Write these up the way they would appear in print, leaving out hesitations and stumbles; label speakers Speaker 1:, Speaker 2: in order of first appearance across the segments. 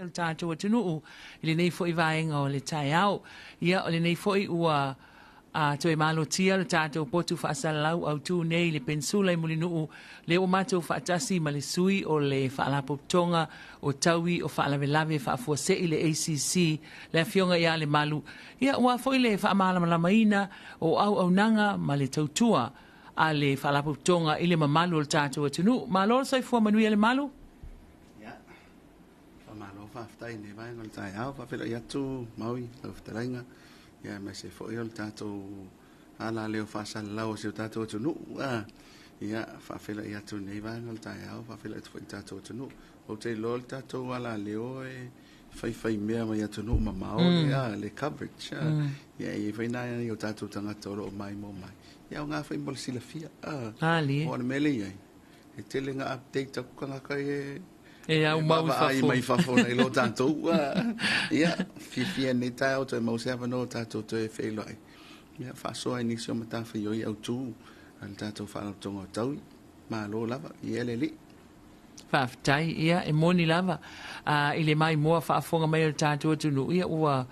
Speaker 1: O le tatou atunuu i lenei foi vaega o le taeao. Ia, o lenei foi ua a toe malotia le tatou potu faasalalau autu nei i le Peninsula i Mulinuu, lea ua matou faatasi ma le sui o le Faalapotopotoga o Taui o Faalavelave Faafuasei le ACC, le Afioga ia Lemalu, ia aua foi le faamalamalamaina o auaunaga ma le tautua a le Faalapotopotoga i le mamalu o le tatou atunuu. Malo le soifua manuia Lemalu.
Speaker 2: Ia, faamalo faafetai i lenei vaega o le taeao. Faafeiloai atu Maui, lau fetalaiga, ia aemaise foi o le tatou alaleo faasalalau o si o tatou atunuu. Ia, faafeiloai atu i lenei vaega o le taeao, faafeiloai atu foi i le tatou atunuu. Ou te iloa le tatou alaleo e faifaimea mai atunuu mamao le coverage. Ia, e i ai foi nai o tatou tagata o lo o maimoa mai. Ia, aoga foi mo le silafia. O le mea lea e i ai, E tele na update atu tagata e
Speaker 1: e au mau i fafo.
Speaker 2: Mai fafo nai lo tatou. Ia, fiafia nei taeao toe maua se avanoa o tatou toe feiloai. Ia, faasoa i nisi o matafaioi autu a le tatou Faalapotopotoga o Taui. Malo lava, ia le Alii.
Speaker 1: Faafetai, ia, e moni lava i le maimoa faafofoga mai o le tatou atunuu, ia ua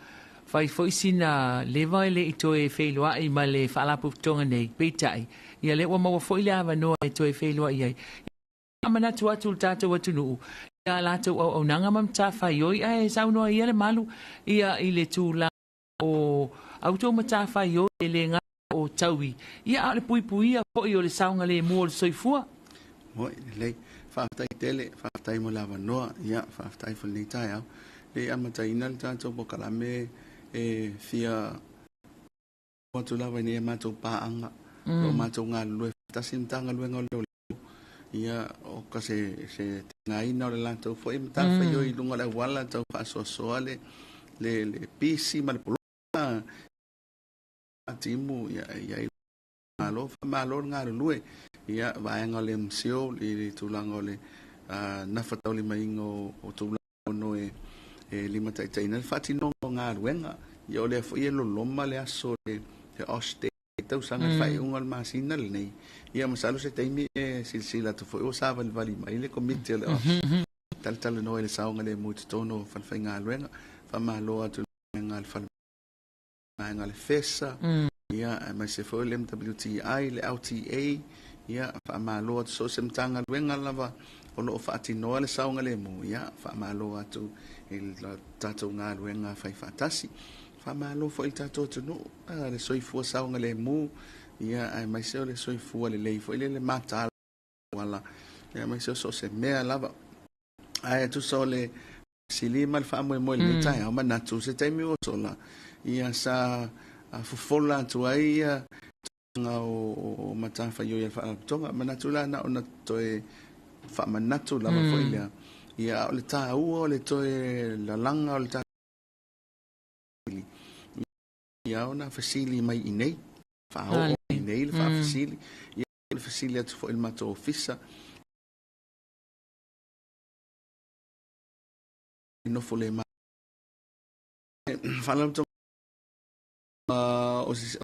Speaker 1: fai foi sina leva e le i toe feiloai ma le Faalapotopotoga nei, peitai, Ia lea ua maua foi le avanoa e toe feiloai ai. Ia manatu atu le tatou atunuu i a latou auaunaga ma matafaioi ae saunoa ia Lemalu ia i le tulaga o a outou matafaioi e le gata o taui ia a o le puipuia foi o le saogalemu o le soifua.
Speaker 2: Moi, lelei. Faafetai tele, faafetai mo le avanoa. Ia, faafetai foi i lenei taeao. Le i amataina le tatou polokalame e fia atu lava i nei a matou paaga, o lo o matou galulue faatasi i le Matagaluega o Leoleo, ia, o ka se, se tigaina o le latou foi matafaioi i luga o le auala tau faasoasoa le, le, le pisi ma le poloka timu, ia, e i ai malo, faamalo le galulue. Ia, vaega o le MCIL i le tulaga o le gafataulimaina o tulaga ono e limataitaiina le faatinoga o galuega. Ia o lea foi e loloma le aso le OSH Day i tausaga i le faaiuga o le masina lenei. Ia masalo se taimi e silasila atu foi ua savalivali mai le Komiti o le OSH talatalanoa i le saogalemu i totonu o falefaigaluega. Faamalo atu i le fale vaega a le FESA, ia, aemaise foi o le MWTI, le LTA, ia, faamalo atu so o se Matagaluega lava o lo o faatinoa le saogalemu, ia, faamalo atu i le tatou galuega faifaatasi. Faamalo foi i le tatou atunuu, le soifua saogalemu, ia, aemaise o le soifua lelei foi lele mataala auala, aemaise o so o se mea lava. Ae tusa o le sili ma le faamoemoe i lenei taeao, manatu se taimi ua sola, ia sa fofola atu ai ia tulaga o matafaioi a le Faalapotopotoga. Manatu la na ona toe faamanatu lava foi lea, ia a o le taua o le toe lalaga o le tatou ia ona fesili mai i inei, faaoo i inei le faafesili, ia le fesili atu foi i le matou ofisa, nofo le ma faalapotopotoga o se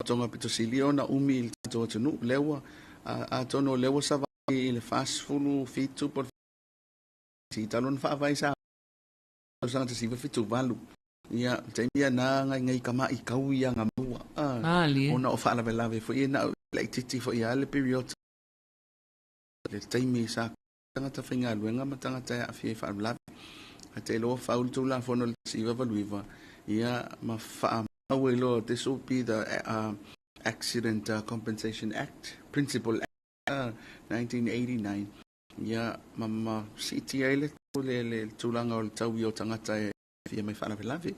Speaker 2: tonga pito sili ona umi i le tatou atunuu lea ua atonu o lea ua savali i le 47 po o le talu ona faavae sa tausaga 1978 ia taimi ia na ngai kama'i kau ia nga maua ona o faalavelave foi na laitiiti foi a le period le taimi sa tagata faigaluega ma tagata e aafia i faalavelave. Ae te iloa fau le Tulafono i le 1989, ia ma faamau ai loa, this will be the Accident Compensation Act, Principal Act 1989, ia ma ma siitia ai le le tulaga o le taui o tagata e aafia mai faalavelave.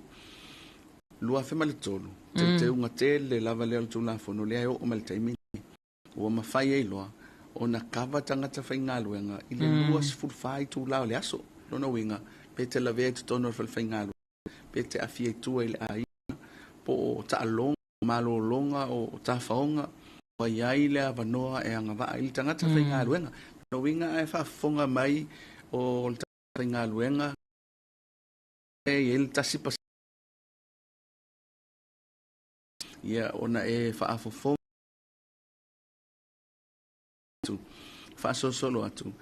Speaker 2: 2003, teuteuga tele lava lea o le Tulafono lea e oo mai le taimi lenei. Ua mafai ai loa ona kava tagata faigaluega i le 24 itula o le aso. Lona uiga, pe te lavea i totonu o le falefaigaluega, pe te aafia i tua i le aiga, po o taaloga, o malologa, o tafaoga, ua i ai le avanoa e agavaa ai le tagata faigaluega. Lona uiga, a e faafofoga mai o le tagata faigaluega e i ai le 1% ia ona e faafofoga atu, faasolosolo atu.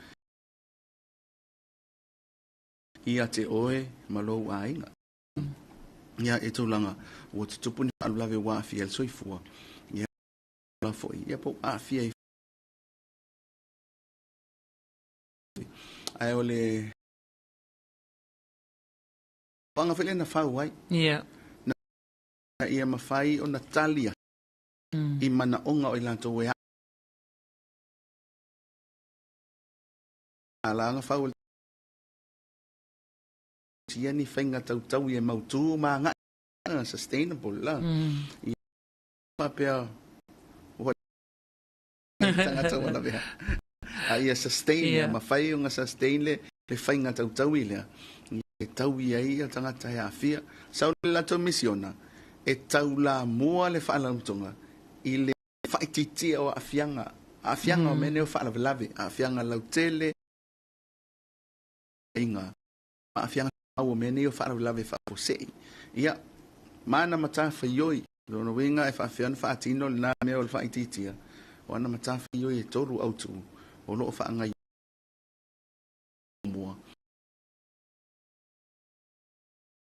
Speaker 2: Ia te oe ma lou aiga. Ia e tulaga ua tutupu ni faalavelave ua aafia ai le soifua, ia la foi, ia po o aafia i ae o le panga foi lea na fau ai.
Speaker 1: Ia.
Speaker 2: Na ia mafai ona tali atu i manaoga o i latou e ala ona fau ia ni faiga tautaui e mautū ma agai sustainable la. Ia faapea ua tagata ua lavea. A ia sustain, ia mafai ona sustain le faiga tautaui lea e taui ai ia tagata e aafia. Sau le latou misiona e taulamua le faalapotopotoga i le faaitiitia o aafiaga, aafiaga o mea nei o faalavelave, aafiaga lautele, aiga, aafiaga o mea nei o faalavelave faafuasei. Ia, ma ana matafaioi, lona uiga e faafefea ona faatino lena mea o le faaitiitia, o ana matafaioi e tolu autu o lo o faagaioia muamua.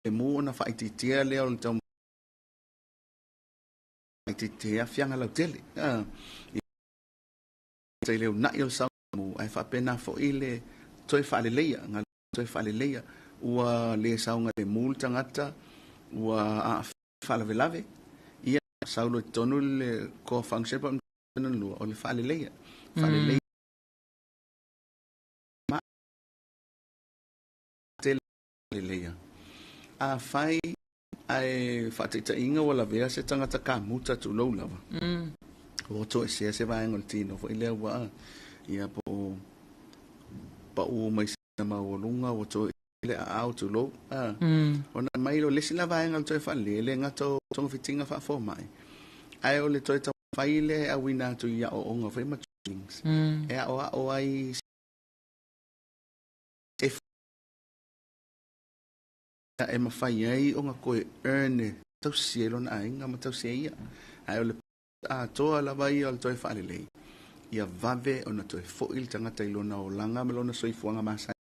Speaker 2: E mu ona faaitiitia lea o le tau faaitiitia aafiaga lautele. I le uunai o le saogalemu, ae faapena foi le toe faaleleia, toe faaleleia ua le saogalemu le tagata ua aafia faalavelave, ia sau loa i totonu le core function po o le lua o le faaleleia, faaleleia ma tele faaleleia. Afai ae faataitaiga ua lavea se tagata kamuta tulou lava, ua toesea se vaega o le tino foi lea ua ia po o pau mai se maualuga ua toe le aao tulou, ona mai lea o le isi la vaega o le toe faaleleia, e le gata o togafitiga faafomai, ae o le toe taumafai lea e auina atu i aoaoga foi ma trainings e aoao ai e e mafai ai ona toe earn e tausi ai lona aiga ma tausi ai ia. Ae o le atoa lava ia o le toe faalelei, ia vave ona toe foi le tagata i lona olaga ma lona soifuaga masani,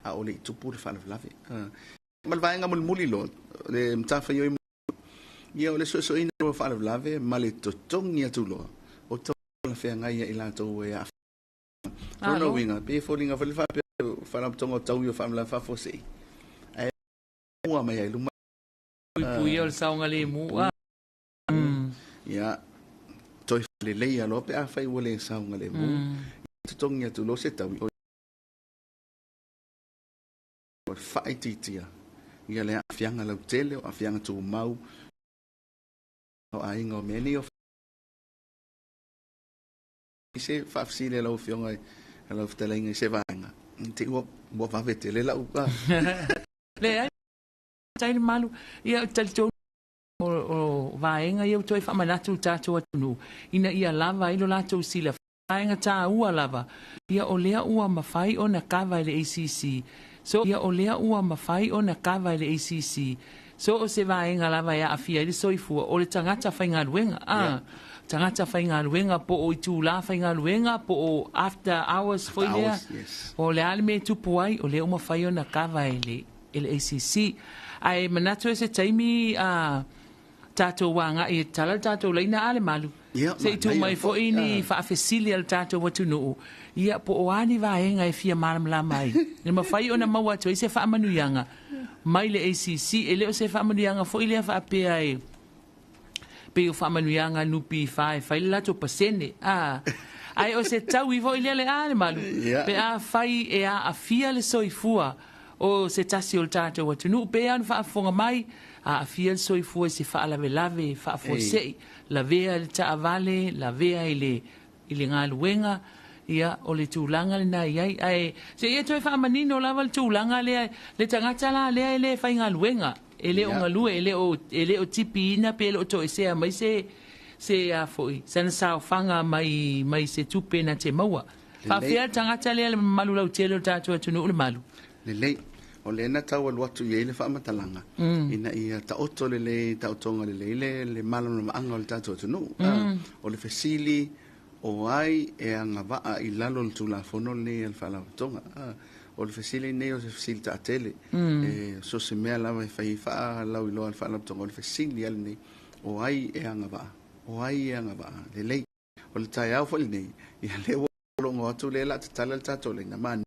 Speaker 2: a o le i tupu le faalavelave. Ma le vaega mulimuli loa, le matafaioi ia o le suesueina o faalavelave ma le totogi atu loa o talafeagai ia i latou e aafia. Lona uiga, pei e foliga foi le faapea o faalapotopotoga o taui o faalavelave faafuasei, ae mua mai ai luma.
Speaker 1: Puipuia o le saogalemu.
Speaker 2: Ia, toe faaleleia loa pe afai ua le saogalemu, totogi atu loa se taui o le faaitiitia ia le aafiaga lautele, o aafiaga tumau o aiga o mea nei o se faafesili a lau Afioga i lau fetalaiga i se vaega te i ua vave tele lau
Speaker 1: Leai, tai le malu. Ia, talitonu o vaega ia ua toe faamanatu i le tatou atunuu ina ia lava ai lo latou silafia. Vaega taua lava, ia o lea ua mafai ona kava e le ACC. So, ia o lea ua mafai ona kava e le ACC. So o se vaega lava e aafia ai le soifua o le tagata faigaluega. A, tagata faigaluega po o itulā faigaluega po o after hours foi lea. O le a le mea e tupu ai, o lea ua mafai ona kava e le e le ACC. Ae manatu e se taimi a tatou agai e tatala le tatou laina a le malu. Se i tuu mai foi ni faafesili a le tatou atunuu, ia po o a ni vaega e fia malamalama ai. E mafai ona maua atu ai se faamanuiaga mai le ACC. E le o se faamanuiaga foi lea faapea e pei o faamanuiaga NPF e fai le latou pasene. A, ae o se taui foi lea le a le malu, pe afai e aafia le soifua o se tasi o le tatou atunuu, pe ona faafofoga mai, aafia le soifua i se faalavelave faafuasei, lavea i le taavale, lavea i le i le galuega, ia, o le tulaga lena e i ai. Ae se i e toe faamanino lava le tulaga lea, le tagata la lea e le faigaluega, e le o galue, e le o tipiina pe le o toesea mai se, se a foi, sana saofaga mai, mai se tupe na te maua. Faafefea le tagata lea le mamalu lautele o le tatou atunuu le malu?
Speaker 2: Lelei. O lea na tau alu atu i ai le faamatalaga, ina ia taoto lelei, taotoga lelei le, le malamalamaaga o le tatou atunuu. O le fesili, o ai e agavaa i lalo o le Tulafono lenei a le Faalapotopotoga? O le fesili lenei o se fesili taatele. E so o se mea lava e fai ai faalauiloa a le Faalapotopotoga, o le fesili lava lenei, o ai e agavaa? O ai e agavaa? Lelei. O le taeao foi lenei, ia lea ua logo atu lea o le a tatala le tatou laina. Manaia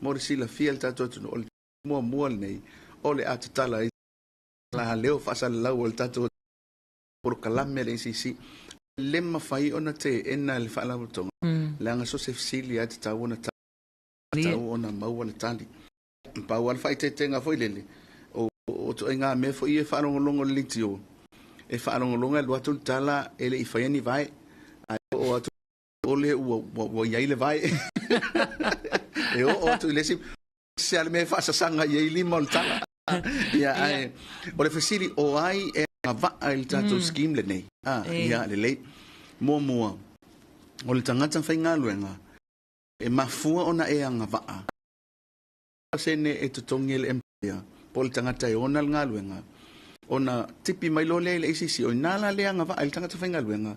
Speaker 2: mo le silafia e le tatou atunuu, o le muamua lenei o le a tatala ai la leo faasalalau o le tatou polokalame a le ACC. Le mafai ona teena e le Faalapotopotoga, leaga so o se fesili lava e tatau ona tatau ona maua le tali. Pau lava le faaeteetega foi lele, o ituaiga mea foi ia e faalogologo i le leitio, e faalogologo e alu atu le tala e le i faia ni vae, ae oo atu ole ua i ai le vae. E oo atu i le isi se a le mea e faasasaga i ai lima o le tala. Ia, ae o le fesili, o ai e agavaa i le tatou scheme lenei? Ah, ia, lelei. Muamua, o le tagata faigaluega e mafua ona e agavaa pasene e totogi e le employer po o le tagata e ona le galuega ona tipi mai loa lea i le ACC, o i ina la le agavaa i le tagata faigaluega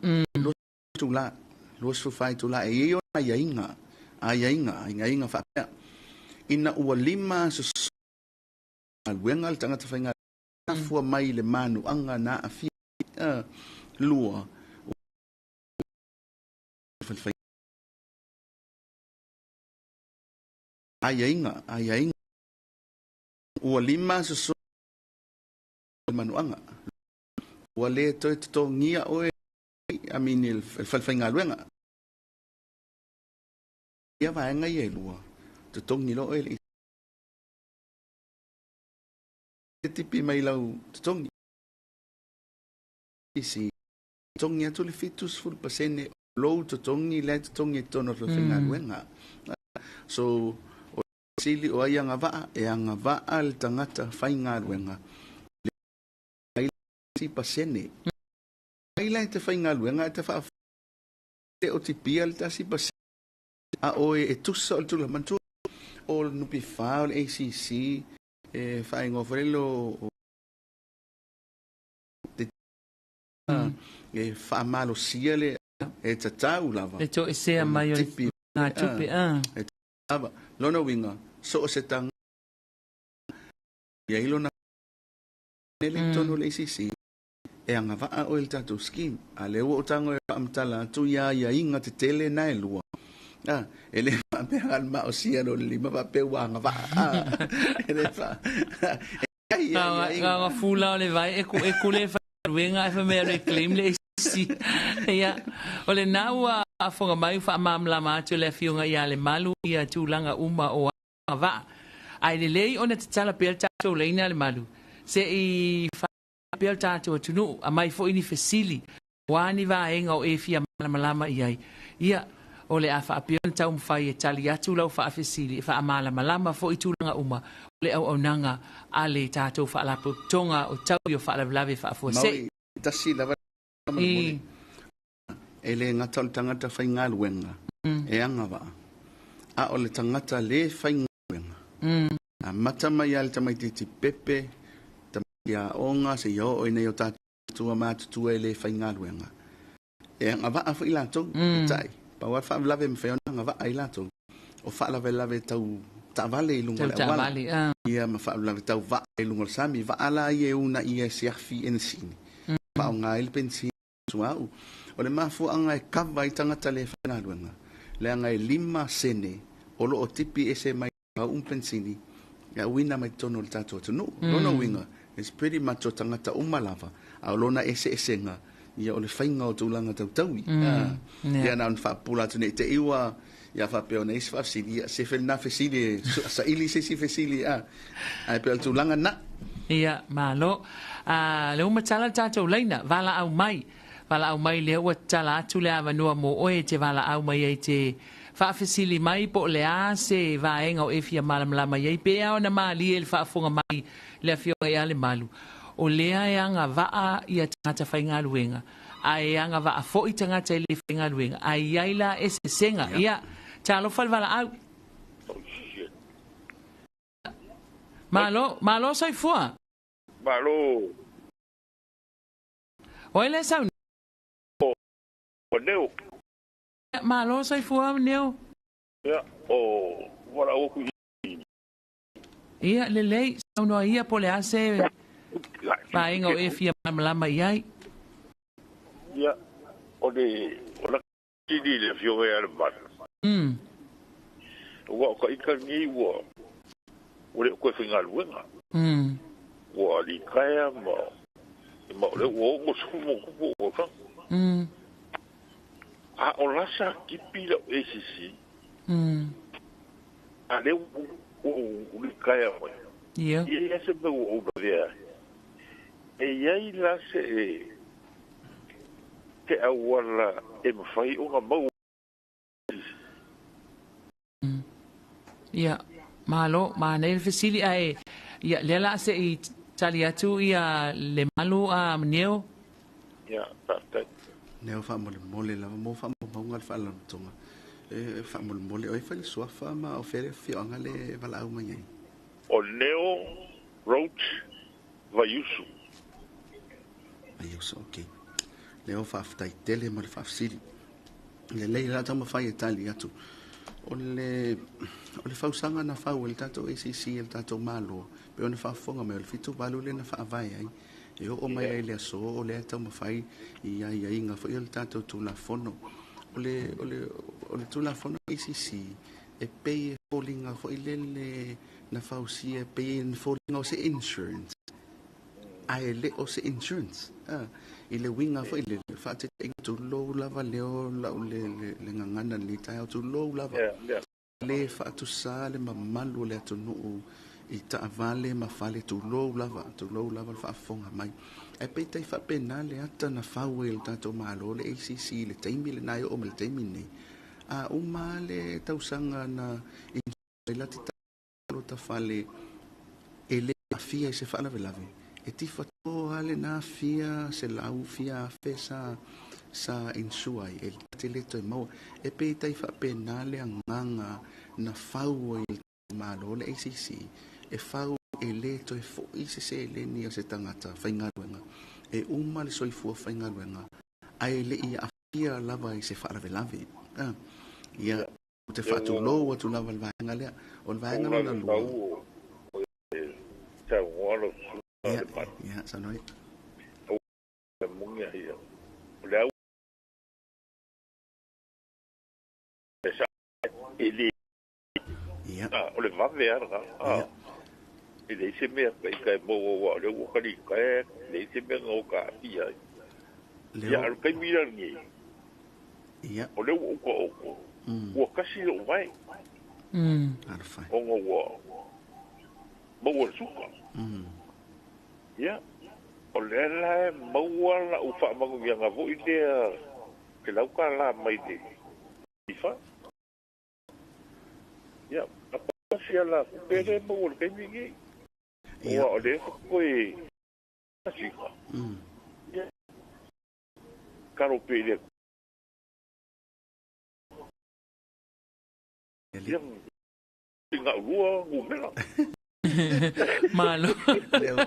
Speaker 2: itula, 24 itula, e i ai ona aiaiga, aiaiga, aiaiga faapea, ina ua 5 aso galuega le tagata faigaluega, afua mai i le manuaga na aafia ai, lua, aiaiga, aiaiga, ua 5 aso le manuaga, ua le toe totogia oe I mean, i le falefaigaluega. Ia vaega ia e lua, totogi loa oe le tipi mai lau totogi. Isi, totogi atu le 70% o lou totogi lea e totogi i totonu o le falefaigaluega. So, o le sili o ai agavaa, e agavaa le tagata faigaluega le pasene. Ai la e te faigaluega e te faa le o tipia le 1% a oe e tusa o le tulaga manatua o le NPF o le ACC e faaigoa foi lele o te e faamalosia le e tatau lava
Speaker 1: E toesea mai o
Speaker 2: tipi
Speaker 1: ngā tupe, a.
Speaker 2: E lava lona uiga so o se tagata ia i lona le totonu o le ACC E agavaa oe i le tatou scheme, a lea ua ou tago e faamatala atu ia aiaiga tetele na e lua. A, e le faapea na o le maosia loa o le lima faapea ua agavaa. A, e le fa, e i ai aiaiga.
Speaker 1: Ga fula o le vai e ku e kule faigaluega ae fai mai alu e claim le ACC. Ia, o lena ua faafofoga mai ua faamalamalama atu e le Afioga ia Lemalu ia tulaga uma o agavaa. Ae lelei ona tatala pea le tatou laina Lemalu se i pea le tatou atunuu, aumai foi ni fesili, o a ni vaega o e fia malamalama i ai. Ia, o le a faapea ona taumafai e tali atu lau faafesili e faamalamalama foi tulaga uma o le auaunaga a le tatou Faalapotopotoga o Taui o Faalavelave Faafuasei.
Speaker 2: Maui, tasi lava le molemole. E le gata o le tagata faigaluega e agavaa, a o le tagata le faigaluega. Amata mai lava i le tamaitiiti pepe, tamaiti aoga, seia oo i nai o tatou matua matutua e le faigaluega. E agavaa foi latou, peitai, pau lava le faalavelave e mafai ona agavaa ai latou, o faalavelave tau taavale i luga o le auala, ia ma faalavelave tau vaa i luga o le sami. Vaa la ia e uunaia e se afi enesini, faaaoga ai le penisini suauu. O le mafuaaga e kava ai tagata le faigaluega, leaga e 5 sene o lo o tipi ese mai suauu ma penisini e auina mai totonu o le tatou atunuu. Lona uiga, it's pretty much o tagata uma lava, a o lona eseesega, ia o le faiga o tulaga tau taui. Ia na ona faapupula atu nei te i ua ia faapea ona isi faafesili, ia sefe lena fesili e saili se isi fesili, ae pei o le tulaga lena.
Speaker 1: Ia, malo. A, lea ua matala le tatou laina, valaau mai. Valaau mai lea ua tatala atu le avanoa mo oe e te valaau mai ai te faafesili mai po o le a se vaega o e fia malamalama i ai pe a ona malie le faafofoga mai le Afioga ia Lemalu. O lea e agavaa ia tagata faigaluega, ae e agavaa foi tagata e le faigaluega, ae i ai la eseesega. Ia, talofa le valaau. Malo, malo soifua.
Speaker 3: Malo.
Speaker 1: O ai lea sau?
Speaker 3: O Neo.
Speaker 1: Malo soifua Neo.
Speaker 3: Ia, o valaau atu i.
Speaker 1: Ia, lelei, saunoa ia po o le a se vaega o e fia malamalama i ai.
Speaker 3: Ia, o le o la fesili i le Afioga ia Lemalu. Aua o ka ita lenei ua ua le o toe faigaluega. Ua litaea ma ma o lea ua 60+ ou tausaga. A o la sa tipi lau ACC. A lea ua ou litaea mai.
Speaker 1: Ia.
Speaker 3: E i ai se mea ua ou lavea ai. E i ai la se se auala e mafai ona maua.
Speaker 1: Ia, malo, manaia le fesili, ae ia, lea la se i tali atu ia Lemalu a Neo.
Speaker 3: Ia, faafetai.
Speaker 2: Neo faamolemole lava mo faamaumauga o le faalapotopotoga. E faamolemole o ai fai le suafa ma o fea le afioaga le valaau mai ai.
Speaker 3: O Neo Roach Vaiusu.
Speaker 2: Vaiusu, ok. Leo faafetai tele mo le faafesili. Lelei la taumafai e tali atu. O le o le fausaga na fau e le tatou ACC e le tatou Malo, pe ona faafofoga mai o le 78 lea na faavae ai. E oo mai ai le aso o lea e taumafai i aiaiga foi o le tatou Tulafono. O le o le o le Tulafono ACC e pei e foliga foi lele na fausia e pei e foliga o se insurance ae le o se insurance. Ah, i le uiga foi lele, faataitaiga, tulou lava leo lau le, le, le gagana i lenei taeao, tulou lava. Le faatusa le mamalu o le atunuu i taavale ma fale, tulou lava, tulou lava le faafofoga mai. Ae peitai faapena le ata na fau ai e le tatou Malo le ACC i le taimi lena e oo mai le taimi lenei. A uma le tausaga na ai la lota fale e le aafia i se faalavelave, e tifa toa lena fia selau fia afe sa sa insure ai, e te le toe maua. E peitai faapena le agaga na fau ai e le Malo le ACC, e fau e le toe foi se seleni a se tagata faigaluega e uma le soifua faigaluega ae le i aafia lava i se faalavelave. Ia, ou te faatulou atu lava i le vaega lea. O le vaega lona lua. Ia, ia, saunoa ia. Ia.
Speaker 3: O le vave lava lena.
Speaker 2: Ia.
Speaker 3: E leai se mea ita e maua aua o lea ua kalika e leai se mea na o ta aafia ai. Ia, a o le taimi la lenei,
Speaker 2: Ia.
Speaker 3: o lea ua ou taoto, ua tasi lou vae.
Speaker 2: Alafai.
Speaker 3: Ona ua maua le suka. Ia, o lea la e maua lau faamanuiaga foi lea $100 mai le IFA. Ia, a pasi ala tupe lea e maua i le taimi lenei.
Speaker 2: Ia.
Speaker 3: Aua o lea faatoe masina. Ia, talo pea i le Ia, na o lua numera.
Speaker 1: Malo.
Speaker 2: Leo,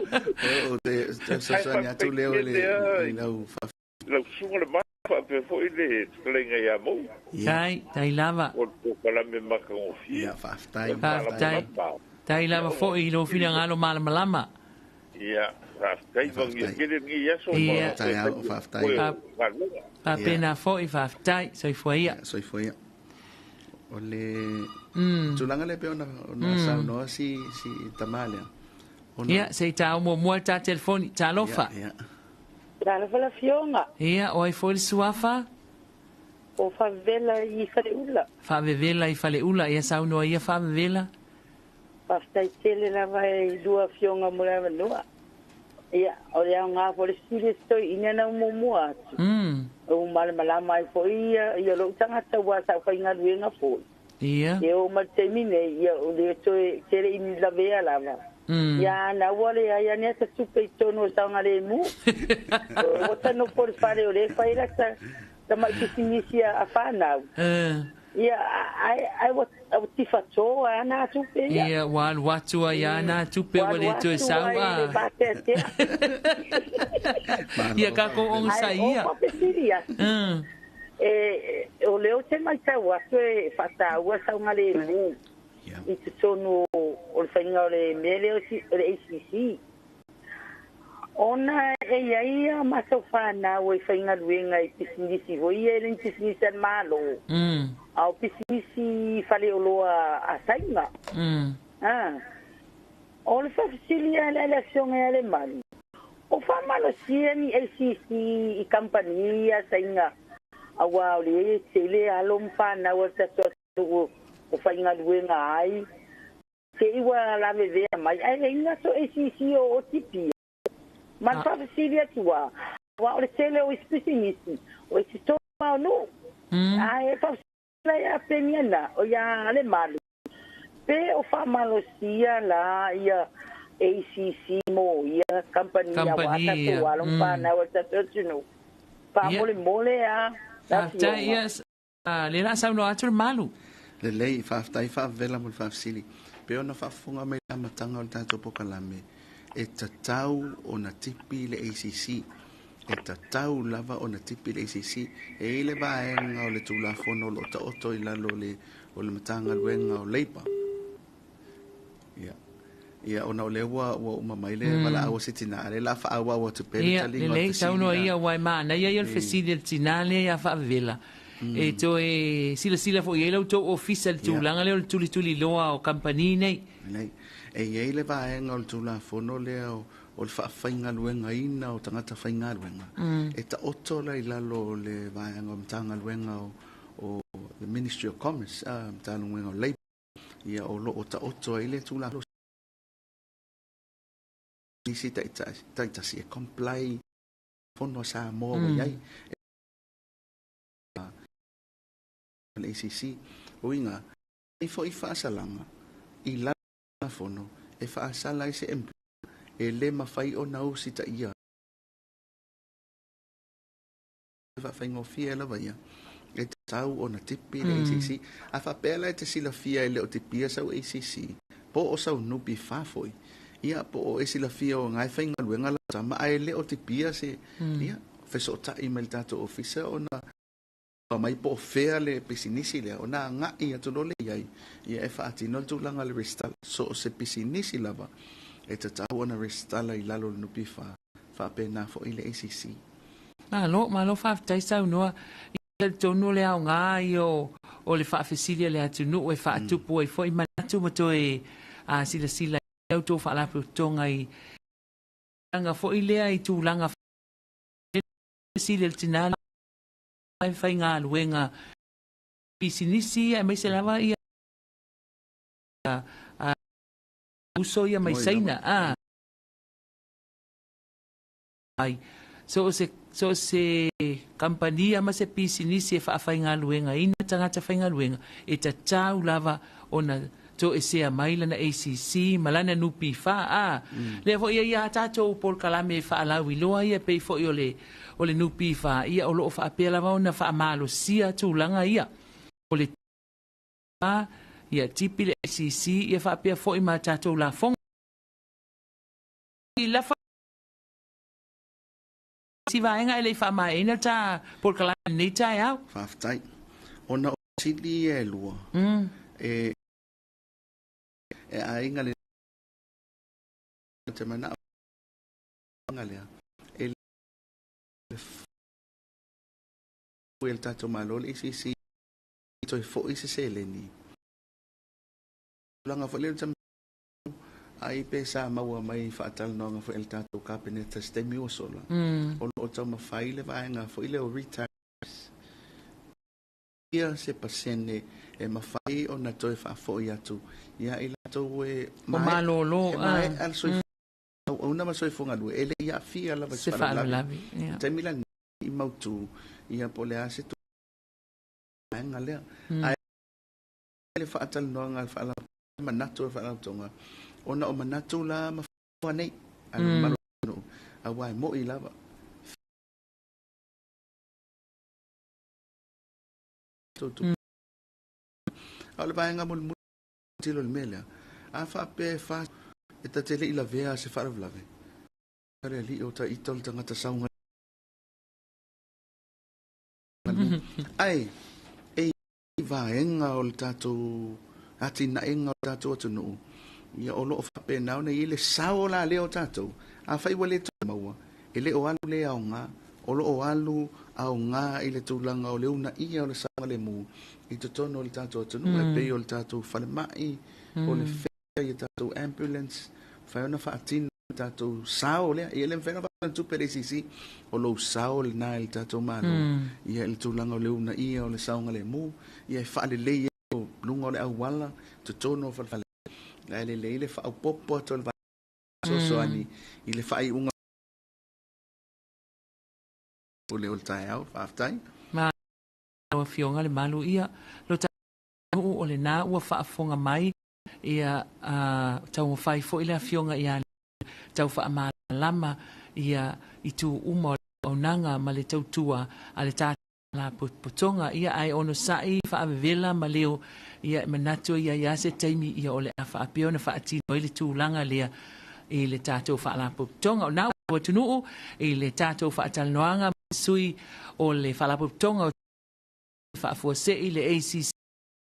Speaker 2: o te fesoasoani atu leo i le lau
Speaker 3: Lau susuga le ma faapea foi le fetalaiga ia Mauu.
Speaker 2: Ia.
Speaker 1: Tai, tai lava.
Speaker 3: O le polokalame matagofie.
Speaker 2: Ia, faafetai.
Speaker 1: Faafetai. Tai lava foi i lou finagalo malamalama.
Speaker 3: Ia, faafetai manuia tele lenei aso ma
Speaker 1: Ia.
Speaker 2: Faafetai, faafetai.
Speaker 3: toe galuega.
Speaker 1: Faapena foi, faafetai, soifua ia.
Speaker 2: Soifua ia. O le tulaga lea pei ona ona saunoa si si tama lea. Ona
Speaker 1: Ia, se i tāu muamua le tā telefoni. Talofa.
Speaker 2: Ia, ia.
Speaker 4: Talofa la fioga.
Speaker 1: Ia, o ai foi le suafa?
Speaker 4: O Faavevela i Faleula.
Speaker 1: Faavevela i Faleula. Ia saunoa ia Faavevela.
Speaker 4: Faafetai tele lava i lua afioga mo le avanoa. Ia, o le aoga foi le fesili a si toeaina na muamua atu. O malamalama ai foi ia, ia lou tagata aua sa ou faigaluega foi.
Speaker 1: Ia.
Speaker 4: E oo mai le taimi nei, ia o lea toe tele i ni lavea lava. Ia na ua leai ane ata tupe i totonu o le saogalemu. O ua nofo i le fale o lea e fai lata tamai pisinisi a fanau. Ia, ai ai ua tifa toa ana tupe ia.
Speaker 1: Ia, ua alu atu ai ana tupe
Speaker 4: Ua
Speaker 1: ua
Speaker 4: alu
Speaker 1: le toe
Speaker 4: atu
Speaker 1: sau
Speaker 4: ai le
Speaker 1: a.
Speaker 4: vateatea.
Speaker 1: Ia kākou ogasai
Speaker 4: Ai, o
Speaker 1: ia.
Speaker 4: faafesili atu. E, o lea ou te matau atu e faataua saogalemu. I totonu o le faiga o le mea lea o le ACC. Ona e i ai a matou fanau e faigaluega i pisinisi foi ia, e le ni pisinisi a le Malo, a o pisinisi faleoloa a Saina. O le faafesili lava lea i le Afioga ia Lemalu, o faamalosia ni ACC i kamupani ia a Saina aua o lea e tele alo ma fanau a le tatou atunuu o faigaluega ai, te i ua lavevea mai ae leai ni latou ACC o OTP. Ma le faafesili atu lava, aua o le tele o isi pisinisi o i totonu lava o nuu. Ae faafesili la ia Peniana, o ia Lemalu, pe o faamalosia la ia ACC mo ia kamupani aua tatou alo ma fanau a le tatou atunuu. Faamolemole a le Afioga.
Speaker 1: Le la saunoa atu le Malu.
Speaker 2: Lelei, faafetai faavela mo le faafesili. Pei ona faafofoga mai i le amataga o le tatou polokalame, e tatau ona tipi le ACC. E tatau lava ona tipi le ACC. E i ai le vaega o le Tulafono o lo o taoto i lalo o le Matagaluega o Leipa. Ia, ia ona o lea ua uma mai le valaau a se tina, a o lea o le a faaauau atu pea le taliga o le
Speaker 1: fesili. Lelei, saunoa ia, aua e manaia ia o le fesili a le tina lea ia Faavela. E toe silasila foi i ai la outou ofisa i le tulaga lea o le tulituliloa o kamupani nei.
Speaker 2: Lelei. E i ai le vaega o le Tulafono lea o le faafaigaluegaina o tagata faigaluega, e taoto la i lalo o le vaega o Matagaluega o the Ministry of Commerce, Matagaluega o Labour, ia o lo o taoto ai le Tulafono nisi taitasi e comply fono a Samoa ua i ai. Le ACC, uiga, e foi faasalaga i lalo o le Tulafono e faasala ai se employer e le mafai ona usitaia. Faafaigofie lava ia, e tatau ona tipi le ACC. A faapea la e te silafia e le o tipia sau ACC, po o sau NPF foi, ia po o e silafia o na e faigaluega lau tama ae le o tipia se, ia, fesootai mai le tatou ofisa ona mai po o fea le pisinisi lea, ona agai atu loa lea i ai, ia e faatino le tulaga o le resitala. So o se pisinisi lava e tatau ona resitala i lalo o le NPF, faapena foi le ACC.
Speaker 1: Malo, malo faafetai saunoa. I talitonu o le aoga ia o le faafesili a le atunuu e faatupu ai foi manatu ma toe silasila i a outou faalapotopotoga i tulaga foi lea i tulaga fesili a le tina e faigaluega pisinisi aemaise lava ia uso ia mai Saina ai. So o se kamupani ma se pisinisi e faafaigaluegaina tagata faigaluega, e tatau lava ona toesea mai lana ACC ma lana NPF. Lea foi e i ai a tatou polokalame e faalauiloa ia pei foi o le NPF, ia o lo o faapea lava ona faamalosia tulaga ia. O le ia tipi le ACC ia faapea foi ma tatou lafoga. Lafa si vaega e le i faamaeaina ta polokalame lenei taeao.
Speaker 2: Faafetai. Ona o sili ia e lua, e aiga le te manao lea, e le le tatou Malo le ACC toe foi se seleni. Tulaga foi lea ai pe sa maua mai faatalanoaga foi a le tatou Kapeneta se taimi ua sola, o lo o taumafai le vaega foi lea o retirees, ia se pasene e mafai ona toe faafoi atu ia i latou e
Speaker 1: O malolo.
Speaker 2: Maea le soifua auauna ma soifua galue e le i aafia lava i
Speaker 1: se faalavelave.
Speaker 2: Taimi la i mautu ia po o le a se vaega lea. Ae le faatalanoaga a le faalapotopotoga, manatu o le faalapotopotoga, ona o manatu la ma fua nei a le mamalu o le atunuu, aua e moi lava. A o le vaega mulimuli tilo i le mea lea, a faapea e fa e ta te le i lavea se faalavelave, le alii o ta ita o le tagata sauga. Ae, e i vaega o le tatou atinaega o le tatou atunuu, ia o lo o faapena ona i ai le sao o la lea o tatou. Afai ua le toe maua, e le o alu le aoga, o lo o alu aoga i le tulaga o le uunaia o le saogalemu i totonu o le tatou atunuu, e pei o le tatou falemai, o le fea i tatou ambulance, mafai ona faatino le tatou sao lea. Ia, e le mafai ona faatino tupe le ACC, o lou sao lena i le tatou Malo, ia i le tulaga o le uunaia o le saogalemu, ia e faalelei ai o luga o le auala, totonu o falefale, ae lelei le faaopoopo atu o le fesoasoani i le faaiuga o le taeao. Faafetai.
Speaker 1: Ma lau Afioga le malu ia lo tatou o lena ua faafofoga mai ia taumafai foi le Afioga ia tau faamalama ia itu uma o le auaunaga ma le tautua a le tatou Faalapotopotoga ia ae onosai faavevela ma leo ia e manatu ia ia se taimi ia o le a faapea ona faatino ai le tulaga lea i le tatou Faalapotopotoga. O na ua atunuu i le tatou faatalanoaga sui o le Faalapotopotoga o Faafuasei le ACC.